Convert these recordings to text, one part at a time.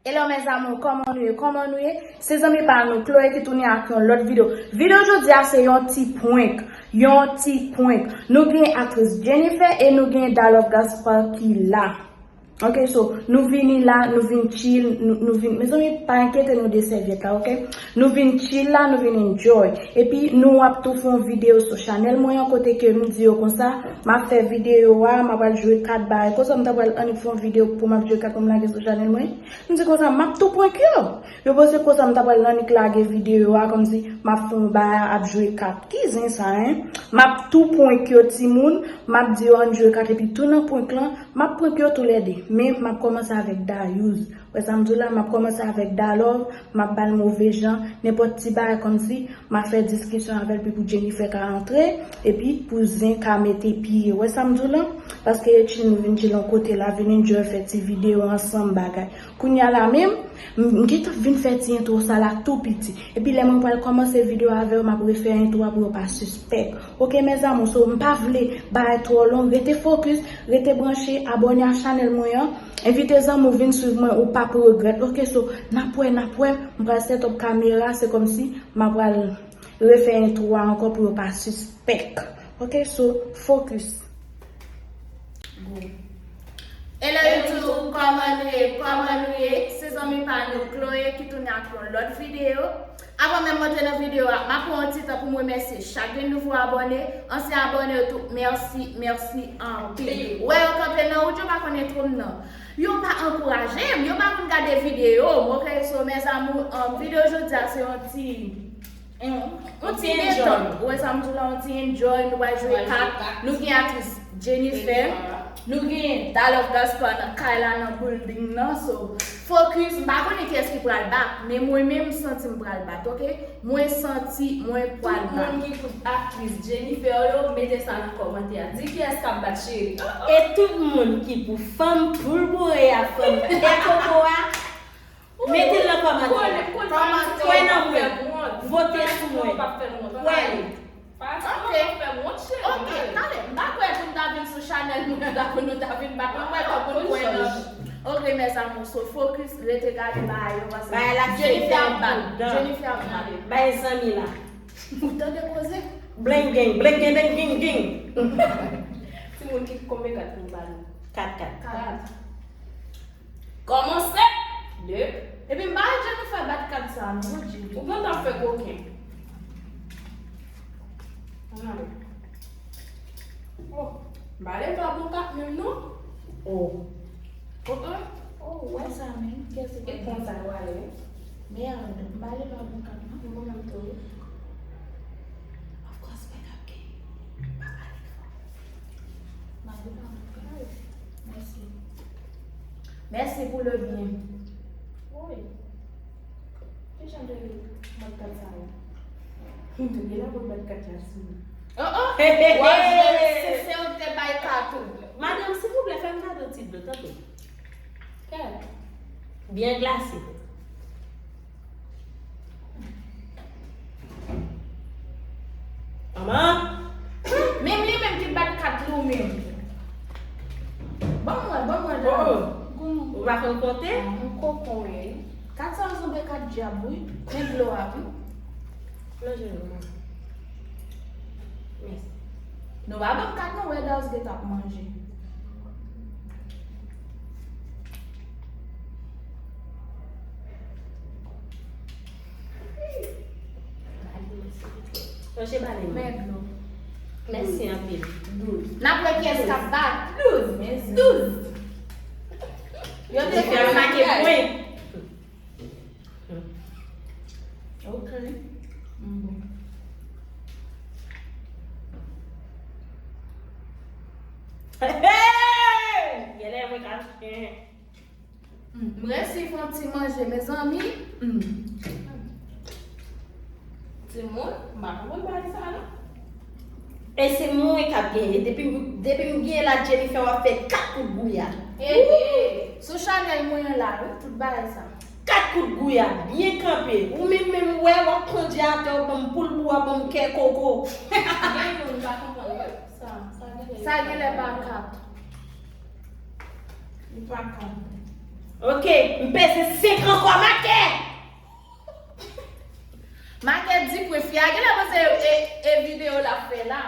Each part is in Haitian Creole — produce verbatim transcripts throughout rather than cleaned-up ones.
Hello mes amours, kòman nou ye? Kòman nou ye? Se zanmi pa nou, Chloé ki tounen ak yon lòt videyo. Videyo jodi a se yon ti prank. Yon ti prank. Nou gen aktris Jennifer e nou gen Dalove Gaspard ki la. Ok, so, nou vini la, nou vin chill, nou, nou vin, mezanmi, pa enkyete nou de sèvyèt la, ok? Nou vin chill la, nou vin enjoy. Epi, nou ap tou fè yon videyo sou chanèl mwen an, kote ke m di yo konsa, m ap fè videyo a, m ap al jwe kat bagay. Konsa, m ta pral annik fè yon videyo pou m ap jwe kat pou m lage sou chanèl mwen. M di konsa, m ap tou prank yo. Yo panse konsa, m ta pral annik lage videyo a, kòmsi m ap fè yon bagay ap jwe kat. Ki zen sa, en? M ap tou prank yo, timoun. M ap di yo ann jwe kat, epi tou nan prank lan, m ap prank yo toulède, men m ap kòmanse avèk Dayous. Wè sa m di w la, m ap kòmanse avèk Dalove, m ap ba l move jan, nenpòt ti bagay kòmsi, m ap fè diskisyon avè l, epi pou Jennifer ka antre, epi pou zen ka mete pye. Wè sa m di w la? Paske chill, nou vin chill yon kote la, vin enjoy, fè ti videyo ansanm bagay. Kounye a la menm, m, m gentan vin fè ti entwo sa la tou piti. Epi lè mwen pral kòmanse videyo avè yo, m ap refè entwo a pou yo pa sispèk. Ok, mes amours, so m pa vle bagay twò long, rete fokis, rete branche, abòne a chanèl mwen an. Envite zanmi w vin swiv mwen, ou p ap regrèt. Ok, so, n ap wè, n ap wè, m pral set up kamera, se kòmsi m ap pral refè entwo a ankò pou yo pa sispèk. Ok, so, fokis. Hello YouTube, kòman nou ye? Kòman nou ye? Se zanmi pa nou Chloé ki tounen ak yon lòt videyo. Avan menm m antre nan videyo a, m ap pran yon ti tan pou m remèsye chak grenn nouvo abòne, ansyen abòne yo tou, mèsi, mèsi anpil. Wè yo kanpe nan wout, yo pa konn entwo m nan. Yo pa ankouraje m, yo pa konn gade videyo m, ok? So, mes amours, um, videyo jodi a se yon ti yon ti detant. Ou wè sa m di w la, yon ti enjoy, nou pral jwe kat. Nou gen aktris Jennifer. Nou gen Dalove Gaspard nan kay la, nan building nan. So, fokis, m pa konnen kiyès ki pral bat, men mwen menm m santi m pral bat, ok? Mwen santi mwen pral bat. Tout moun ki kout aktris Jennifer yo, mete sa nan kòmantè a. Di kiyès k ap bat cheri. E tout moun ki pou fanm poul boure a, fanm tè koko a, mete l nan kòmantè. Kwè nan mwen. Vote sou mwen. Kwè li. Ok. Ok, talè. M pa kwè pou n ta vin sou chanèl nou, m ta pou nou ta vin bat. Mwen kwè kòm moun kwè nan. Ok, mes amours, so fokis, rete gade bagay yo, paske Jennifer ap bat. Jennifer ap bat. Bay zanmi la. Ou tande koze? Blenggeng, blenggeng, blenggeng, geng. Timoun, ki konbyen kat pou m ba nou? Kat, kat. Kat. Kòmanse. De. Epi m pa wè Jennifer bat kat sa a non, Jimmy. Ou gentan fè koken. Ann ale. Oh, m pa leve a bon kat menm non. Oh. Oh, oh. Oh, ou wè sa menm? Kiyès se? E konsa w ale wi. Men avè m pa leve a bon kat non. Mwen menm tou wi. Of course, men ap gen. Pa pale fò. M pa leve a bon kat. Mèsi. Mèsi pou le byen. Wi. Ki jan de mòd kat sa ye? Tou gen la pou bat kat la sou mwen. Oh, oh! W ap jwe se, se ou te bay kat ou. Madanm, silvouplè, fè m kado ti dlo, tanpri. Kè. Byen glase. Manman! Menm li menm ki bat kat li ou menm. Ban mwen, ban mwen dlo. Oh, oh. Ou pa konn konte? Ah, yon kokon, wi. Kat sa yo sanble kat dyab, wi. Men dlo a, wi. Manje, manman. Mèsi. Nou pa ban m kat, non, wè Dawz gentan ap manje. Chanje bale m. Men dlo. Mèsi anpil. Douz. N ap wè kiyès k ap bat. Douz. Mezanmi. Douz. Yo te fè make pwen. Ok. M bon. Hey! Genlè mwen ka. M resi fè yon ti manje, mezanmi. Timoun, m pa konprann bagay sa a, non. E se mwen k ap genyen. Depi, depi m genyen la, Jennifer, w ap fè kat kout gouya. Hey, hey. Sou chanèl mwen an la, wi, tout bagay sa. Kat kout gouya, byen kanpe. Ou menm, menm, wè, w ap pandye atè, w ap ban m poul bou, w ap ban m kè koko. Gen moun pa konprann sa. Sa genlè pa kat. Li pa kat. Ok, m peze senk ankò, make! Make di pwen fi a, genlè panse e, e videyo l ap fè la.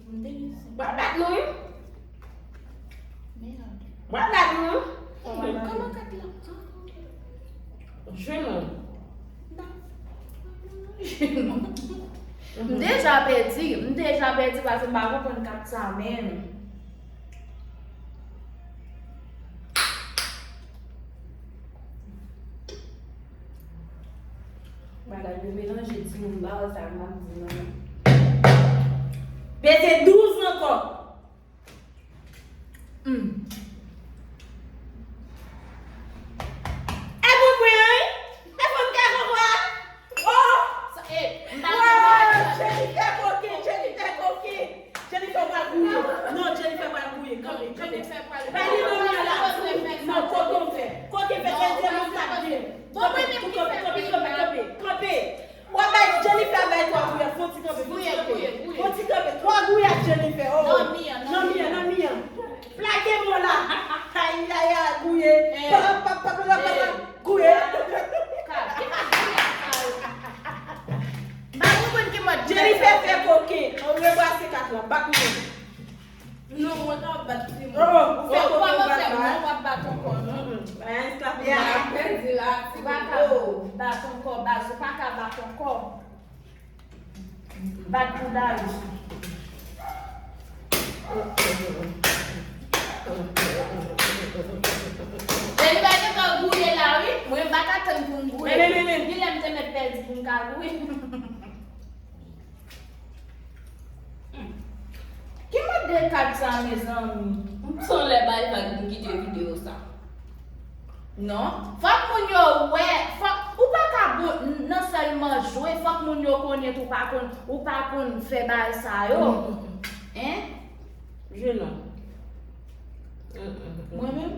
Mwen te gen senk. Mwen bat nou, wi. Mwen bat nou, wi. Kòman kat la? Jwenn nou. M deja pèdi, m deja pèdi paske m pa konprann kat sa menm. Bagay yo melanje timoun ba sa m ap di non. Peze douz ankò. Hmm. E pou mwen, wi. E pou m te konpwa. Oh! Sa, e, m pa konprann. Jennifer koke, Jennifer koke. Jennifer pral gouye. Non, Jennifer pral gouye. Kanpe, kanpe. Jennifer pral gouye. Bay li nan men la. Non, koke fè. Koke fè, dezyèm moun k ap vin. Kanpe, kanpe, kanpe, kanpe, kanpe. W ap bay Jennifer bay twa gouyad, fon ti kanpe, fon ti kanpe. Fon ti kanpe, twa gouyad Jennifer, oh. Nan mi an, nan mi an. Plake mwen la. Ay, ay, ay, gouye. Pa, pa, pa, gouye. Jennifer fè koke. Ann rebrase kat la, bat mwen. Non, mwen ka bat timoun. Oh, ou fè koke, ou bat la. Ou ap bat ankò, non? Ay, sa fè. Ou pa ka bat ankò, baz, ou pa ka bat ankò. Bat pou Darius. Jennifer gentan gouye la, wi. Mwen, m pa ka tann pou m gouye. Men, men, men, men. Genlè m te mèt pèdi pou m ka gouye. Ki mòd de kat sa, mezanmi? M son lè bay vag m kite videyo sa. Non, fòk moun yo wè, fòk, ou pa ka bon nan sèlman jwe, fòk moun yo konnen tou ou pa konn, ou pa konn fè bagay sa yo. Hein? Jwe non. Mwen menm?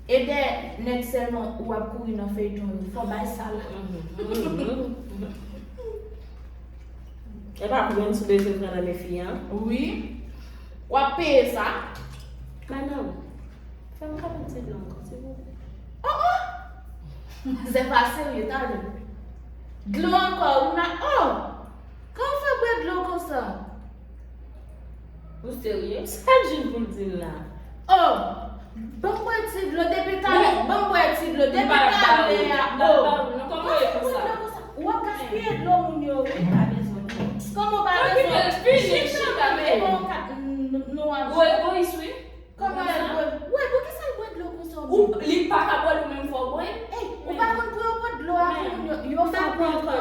E dè nèg sèlman ou ap kouri nan feyton yo. Fò bay sa la. E pa pou menm si w bezwen pran nan men fi an. Wi. W ap peye sa. Madanm, fè m kapab ti dlo ankò, silvouplè. Oh, oh! Manzè pa serye, tande. Dlo ankò, ou nan, oh! Kòman w fè bwè dlo konsa? Ou serye? Sa Jean pou l di l la? Oh! Ban m bwè ti dlo depi talè. Ban m bwè ti dlo depi talè a. Oh! Kòman w fè bwè dlo konsa? W ap gaspiye dlo moun yo, wi. Kòman w pa bezwen? Chita, men. Kòman w ka, n-, n-, nou ap... Ou egoyis, wi. Kòman egoyis? Wi, poukisa l bwè dlo konsa? Ou, li pa ka bwè l, ou menm fò w bwè. Ey, ou pa konn pou yo pot dlo a pou moun yo, yo fè pot dlo a.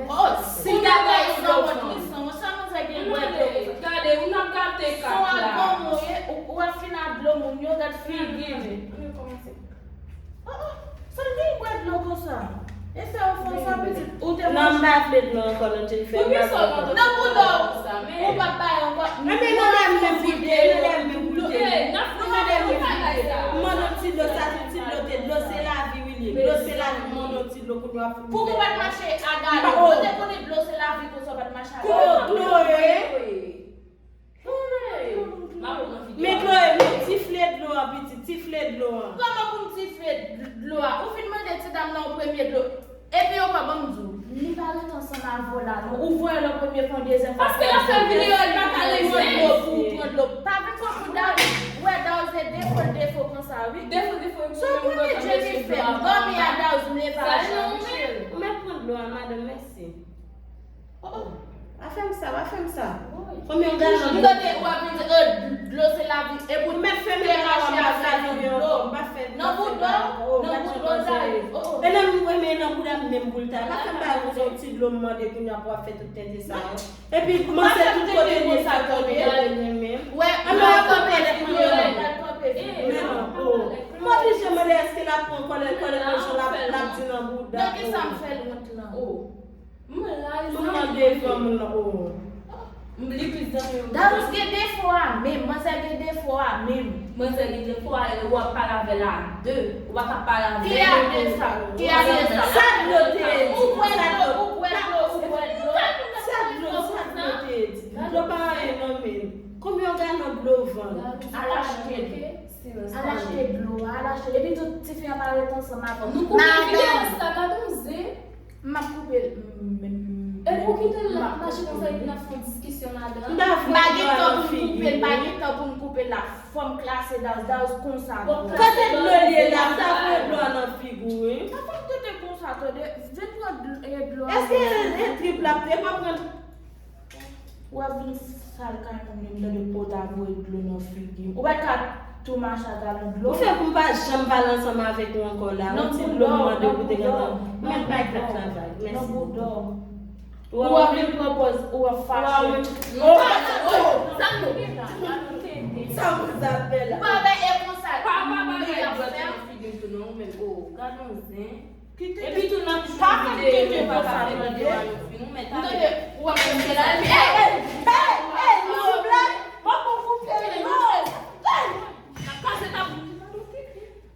Oh, si bagay sanwont, li sanwont, sa manzè gen bwè dlo konsa? Gade, ou nan gate kat la. Son ak granmoun ye, ou, ou ap fin ak dlo moun yo, gad figi li. Ann kòmanse. Oh, oh, sa l gen bwè dlo konsa? E sa w fè sa, pitit? Ou te... Non, m pa vle dlo ankò, non, Jennifer. Poukisa w kontan... Nan bouda w. Ou p ap bay ankò. Ebyen, nan lè m menm pou te, nan lè m menm pou te. Nan lè m menm pou te. M mande w ti dlo, sa se ti dlo te, dlo se lavi, wi, li. Dlo se lavi, m mande w ti dlo, kounye a pou... Pouki w pa t mache a Darius? Ou te konnen dlo se lavi, konsa w pa t mache a Darius? Chloé. Men Chloé, men tifle dlo an, pitit, tifle dlo an. Kòman pou m tifle dlo a? Ou fin mande ti dam nan yon premye dlo. Epi ankò, ban m di w, li pa ret ansanm avè w la, non. Ou voye l yon premye fwa, yon dezyèm fwa. Paske l ap fè videyo, li pa ka leve. Pran dlo pou w pran dlo. Pa vin fè kou Darius. Ou wè Darius se defo l defo konsa, wi. Defo, defo, se yon premye Jennifer. M dòmi a Darius, m leve a Jean Michel. Ou mèt pran dlo a, madanm, mèsi. Oh, oh. Pa fè m sa, pa fè m sa. Konbyen w gade nan dlo? M tande w ap di, eh, dlo se lavi. E pou... Ou mèt fèmen nan w, m pa fè videyo ankò, m pa fè, m pa fè bagay ankò. Oh, gad jan manzè ye. Oh, oh. E nan, wi, men nan bouda m menm pou l ta. Pa fè m bagay konsa, yon ti dlo m mande kounye a pou w ap fè tout tenten sa yo. Epi manzè tout kote l ye, sa kote l ye menm. Wè, an nou ap kanpe avèk manzè. Men non, oh. M oblije mande èske l ap pran kòlè, kòlè nan jan l ap, l ap di nan bouda. Nan ki sa m fè l wont lan? Oh. Moun nan devan moun nan, oh. Li plis dan yo. Darius gen defo a menm, manzè gen defo a menm. Manzè gen defo a, e w ap pale avè l a de. Ou pa ka pale avè l. Ki a de sa? Ki a de sa? Sa dlo te di. Ou bwè dlo, ou bwè dlo, ou bwè dlo. Sa dlo, sa dlo te di. Dlo pa anyen non, men. Konbyen w gade nan dlo vann? Al achte dlo. Al achte dlo a, al achte. Epi tout tifi an pa ret ansanm avè w. Nou koupe videyo sa, gade yon zen. M ap koupe l. M, m, m, E pou kite l la, mache konsa epi n ap fè yon diskisyon ladan. M pa gen tan pou m koupe l, m pa gen tan pou m koupe l la. Fò m klase Daws, Daws konsa. Kote dlo li ye la? M ta voye dlo a nan figi w, wi. Sa fè m tete konsa, tande. Vin pran dlo, e dlo a. Èske e trip l ap te pa pran? W ap vin sal kay moun, menm tande pou w ta voye dlo nan figi m. Ou pa t ka tou mache a galon dlo. Ou fè pou m pa janm pale ansanm avèk ou ankò la. Yon ti dlo m mande w pou te gentan. Mèt bay tèt la vag. Mèsi bokou. Ou ap vin pran pòz, ou ap fache. Sa m di w. Sa m di w. Ou pa wè e konsa. Pa pa bagay dlo nan figi m tou non, ou menm. Oh, gad yon zen. Epi tou n ap jwe videyo, men pa ka fè videyo a nou fin. Ou mèt ale. Ou ap koupe la. Ey, ey, ey, ey, nou sou blag. Bon, bon, koupe, non. Ey. N ap kase tab.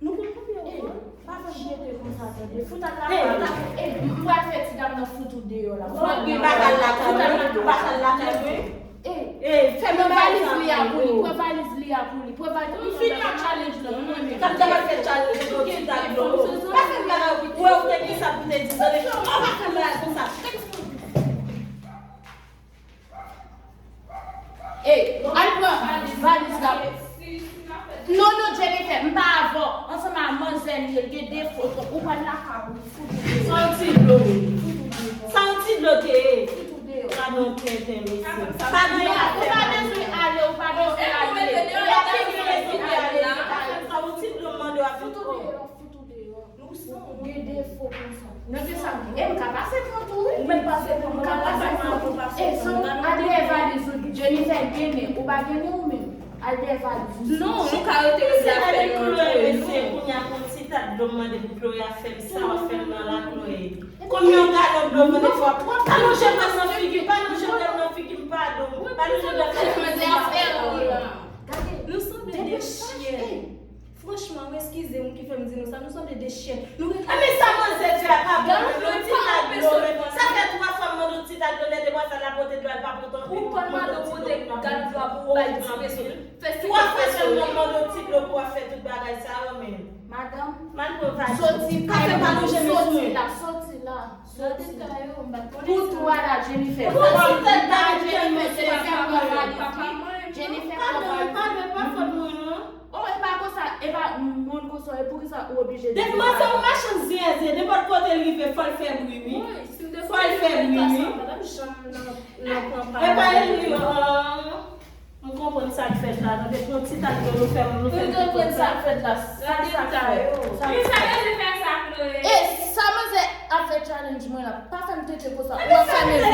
Nou konn koupe yo. Ey, pa fè jete konsa, tande. Fout ak la. Ey, m pral fè ti dam nan fout ou deyò la. Fout ak la. Fout ak la. Fout ak la. Ey, pran valiz li a pou li, pran valiz li a pou li, pran valiz li a pou li. Challenge nan mwen menm. Kap ta fè challenge pou ti dam yo. Pa fè bagay ou wè ou te gen sa pou te di. Tande, pa fè bagay konsa. Ey, al pran valiz la. Non, non, Jennifer, m pa avè w. Ansanm a manzè li ye, l gen defo. Ou pral lakay ou, fout ou deyò. Sa yon ti dlo. Sa yon ti dlo te ye. Fout ou deyò. Gade yon tenten, mesye. Pa gen afè. Ou pa bezwen ale, ou pa bezwen ale. Ou pa bezwen ale. Sa yon ti dlo m mande w ap fout ou deyò. Fout ou deyò. Ou gen defo konsa. Nan ki sa m di? E m ka pase pran tou, wi. Ou menm pase pran, m ka pase pran. E san al dèyè valiz ou, Jennifer gen nen, ou pa gen nen ou menm? Al dèyè valiz ou. Non, nou ka rete la fè nou antre, mesye, non. Kounye a pou ti ta dlo m mande pou Chloé a fè m sa, w ap fè m nan la, Chloé. Kounye a yon galon dlo m mande fò. Pa lonje dlo m nan figi m, pa lonje dlo m nan figi m, padon. Pa lonje dlo m nan figi m, padon. Nou sanble de chyen. Franchman, wi, eskize m ki fè m di nou sa, nou sanble de chyen. Nou rete. A, men sa manzè di a pa bon, menm yon ti ta dlo, men sa fè twa fwa m mande yon ti ta dlo, lè de bwa sa la pote dlo, l pa pote anpil. Ou konn mande w pote galon dlo a pou w bay ti mesye. Fè senk. Twa fwa sèlman m mande yon ti dlo pou w ap fè tout bagay sa yo, men. Madanm, soti kay mwen, soti la, soti la. Pou twa la, Jennifer. Pou twa la, Jennifer, Jennifer pran valiz li. Jennifer pran valiz li. Pa fòt mwen, non. Oh, e pa konsa, e pa moun konsa, e poukisa ou oblije di sa? Depi manzè yon machann ziyèzye, nenpòt kote l rive, fò l fè bri, wi. Fò l fè bri, wi. E pa li, oh, m konprann sa k fèt la, tande, pou yon ti ta dlo nou fè, nou fè tout konsa. Gade ta yo. Wi, sa yo te fè sa, Chloé. E sa manzè ap fè challenge mwen la, pa fè m tete konsa. Ou ap fè m viv.